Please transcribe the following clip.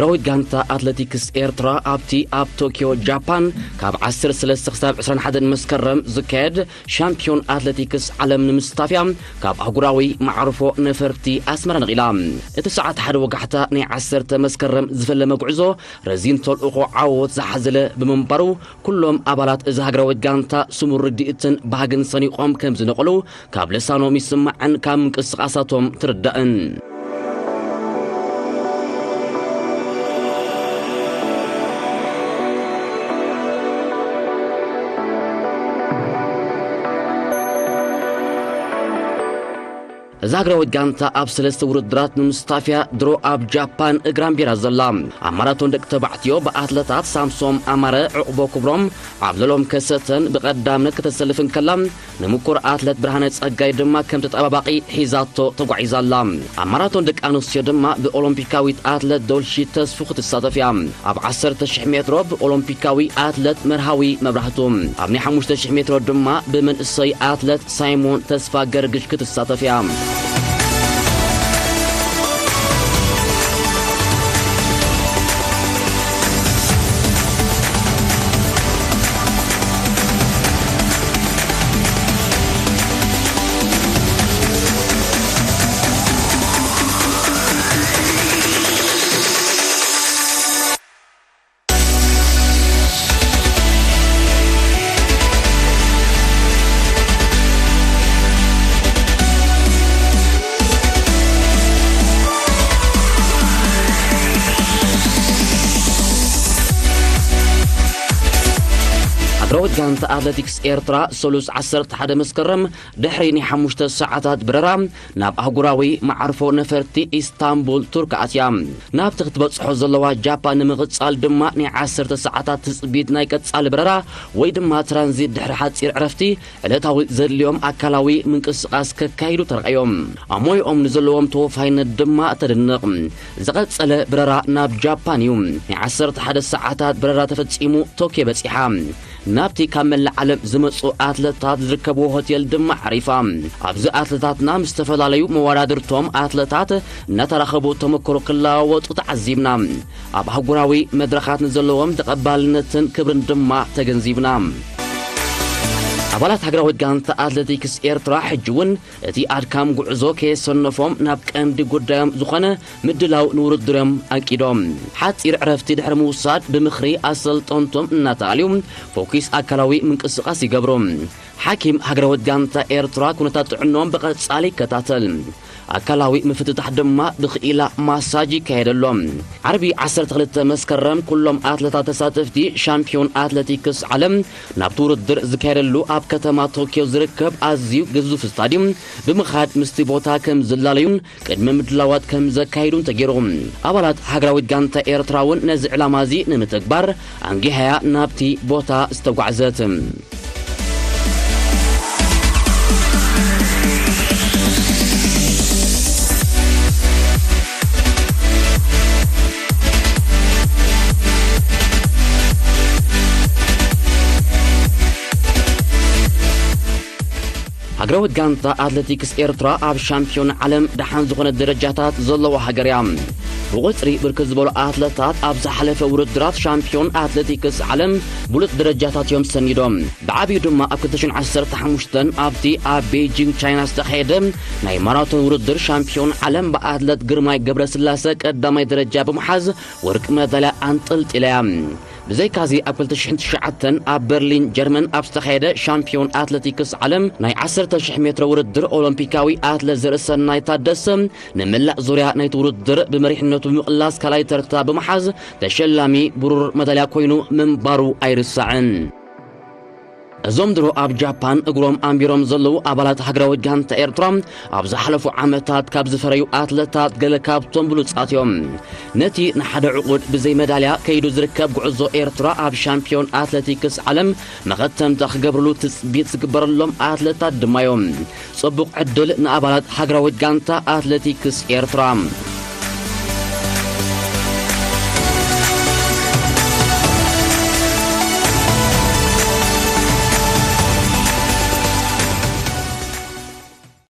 ሃገራዊት ጋንታ ኣትሌቲክስ ኤርትራ ኣብቲ ኣብ ቶኪዮ ጃፓን ካብ ዓሰርተ ሰለስተ ክሳብ ዕስራን ሓደን መስከረም ዝካየድ ሻምፒዮን ኣትሌቲክስ ዓለም ንምስታፍያ ካብ ኣህጉራዊ መዓርፎ ነፈርቲ ኣስመራ ነቒላ። እቲ ሰዓት ሓደ ወጋሕታ ናይ ዓሰርተ መስከረም ዝፈለመ ጉዕዞ ረዚን ተልእኾ ዓወት ዝሓዘለ ብምንባሩ፣ ኩሎም ኣባላት እዛ ሃገራዊት ጋንታ ስሙር ርድኢትን ባህግን ሰኒቖም ከም ዝነቐሉ ካብ ልሳኖም ይስማዕን ካብ ምንቅስቓሳቶም ትርዳእን። እዛ ሃገራዊት ጋንታ ኣብ ሰለስተ ውድድራት ንምስታፍያ ድሮ ኣብ ጃፓን እግራ ኣንቢራ ዘላ። ኣብ ማራቶን ደቂ ተባዕትዮ ብኣትለታት ሳምሶም ኣማረ፣ ዕቑቦ ክብሮም፣ ዓብደሎም ከሰተን ብቐዳምነት ከተሰልፍ እንከላ፣ ንምኩር ኣትለት ብርሃነ ጸጋይ ድማ ከም ተጠባባቒ ሒዛቶ ተጓዒዛ ኣላ። ኣብ ማራቶን ደቂ ኣንስትዮ ድማ ብኦሎምፒካዊት ኣትለት ዶልሺ ተስፉ ክትሳተፍ እያ። ኣብ ዓሰርተ ሽሕ ሜትሮ ብኦሎምፒካዊ ኣትለት መርሃዊ መብራህቱ፣ ኣብ ናይ ሓሙሽተ ሽሕ ሜትሮ ድማ ብመንእሰይ ኣትለት ሳይሞን ተስፋ ገርግሽ ክትሳተፍ እያ። ሃገራዊት ጋንታ ኣትሌቲክስ ኤርትራ ሰሉስ ዓሰርተ ሓደ መስከረም ድሕሪ ናይ ሓሙሽተ ሰዓታት በረራ ናብ ኣህጉራዊ መዓርፎ ነፈርቲ ኢስታንቡል ቱርክ ኣትያ። ናብቲ ክትበጽሖ ዘለዋ ጃፓን ንምቕጻል ድማ ናይ ዓሰርተ ሰዓታት ትጽቢት ናይ ቀጻሊ በረራ ወይ ድማ ትራንዚት ድሕሪ ሓጺር ዕረፍቲ ዕለታዊ ዘድልዮም ኣካላዊ ምንቅስቓስ ከካይዱ ተራእዮም። ኣብ ሞያኦም ንዘለዎም ተወፋይነት ድማ ተድንቕ። ዝቐጸለ በረራ ናብ ጃፓን እዩ። ናይ ዓሰርተ ሓደ ሰዓታት በረራ ተፈጺሙ ቶኪዮ በጺሓ። ናብቲ ካብ መላእ ዓለም ዝመጹ ኣትለታት ዝርከብዎ ሆቴል ድማ ዓሪፋ። ኣብዚ ኣትለታትና ምስ ዝተፈላለዩ መወዳድርቶም ኣትለታት እናተራኸቡ ተመክሮ ክለዋወጡ ተዓዚብና። ኣብ ኣህጉራዊ መድረኻት ንዘለዎም ተቐባልነትን ክብርን ድማ ተገንዚብና። ኣባላት ሃገራዊት ጋንታ ኣትሌቲክስ ኤርትራ ሕጂ እውን እቲ ኣድካም ጉዕዞ ከየሰነፎም ናብ ቀንዲ ጉዳዮም ዝኾነ ምድላው ንውድድሮም ኣንቂዶም። ሓጺር ዕረፍቲ ድሕሪ ምውሳድ ብምኽሪ ኣሰልጠንቶም እናተኣልዩ ፎኪስ ኣካላዊ ምንቅስቓስ ይገብሩ። ሓኪም ሃገራዊት ጋንታ ኤርትራ ኩነታት ጥዕኖም ብቐጻሊ ይከታተል። ኣካላዊ ምፍትታሕ ድማ ብኽኢላ ማሳጅ ይካየደሎም። ዓርቢ ዓሰርተ ክልተ መስከረም ኩሎም ኣትለታት ተሳተፍቲ ሻምፒዮን ኣትሌቲክስ ዓለም ናብቲ ውድድር ዝካየደሉ ኣብ ከተማ ቶኪዮ ዝርከብ ኣዝዩ ግዙፍ ስታድዩም ብምኻድ ምስቲ ቦታ ከም ዝላለዩን ቅድመ ምድላዋት ከም ዘካይዱን ተገይሩ። ኣባላት ሃገራዊት ጋንታ ኤርትራ እውን ነዚ ዕላማ እዚ ንምትግባር ኣንጊሃያ ናብቲ ቦታ ዝተጓዕዘት። ሃገራዊት ጋንታ ኣትሌቲክስ ኤርትራ ኣብ ሻምፒዮን ዓለም ደሓን ዝኾነ ደረጃታት ዘለዋ ሃገር እያ። ብቑጽሪ ብርክት ዝበሉ ኣትለታት ኣብ ዝሓለፈ ውድድራት ሻምፒዮን ኣትሌቲክስ ዓለም ብሉጽ ደረጃታት እዮም ሰኒዶም። ብዓብዩ ድማ ኣብ ክልተ ሽሕን ዓሰርተ ሓሙሽተን ኣብቲ ኣብ ቤጂንግ ቻይና ዝተኻየደ ናይ ማራቶን ውድድር ሻምፒዮን ዓለም ብኣትለት ግርማይ ገብረስላሰ ቀዳማይ ደረጃ ብምሓዝ ወርቂ መዳልያ ኣንጠልጢላ እያ። ብዘይካዚ ኣብ ክልተ ሽሕን ትሽዓተን ኣብ በርሊን ጀርመን ኣብ ዝተኻየደ ሻምፒዮን ኣትሌቲክስ ዓለም ናይ ዓሰርተ ሽሕ ሜትሮ ውድድር ኦሎምፒካዊ ኣትለት ዘርእሰናይ ታደሰ ንመላእ ዙርያ ናይቲ ውድድር ብመሪሕነቱ ብምቕላስ ካልኣይ ተርታ ብምሓዝ ተሸላሚ ብሩር መዳልያ ኮይኑ ምንባሩ ኣይርሳዕን። እዞም ድሮ ኣብ ጃፓን እግሮም ኣንቢሮም ዘለዉ ኣባላት ሃገራዊት ጋንታ ኤርትራ ኣብ ዝሓለፉ ዓመታት ካብ ዝፈረዩ ኣትለታት ገለ ካብቶም ብሉጻት እዮም። ነቲ ንሓደ ዕቑድ ብዘይ መዳልያ ከይዱ ዝርከብ ጉዕዞ ኤርትራ ኣብ ሻምፒዮን ኣትሌቲክስ ዓለም መኸተምታ ክገብርሉ ትጽቢት ዝግበረሎም ኣትለታት ድማ እዮም። ጽቡቕ ዕድል ንኣባላት ሃገራዊት ጋንታ ኣትሌቲክስ ኤርትራ።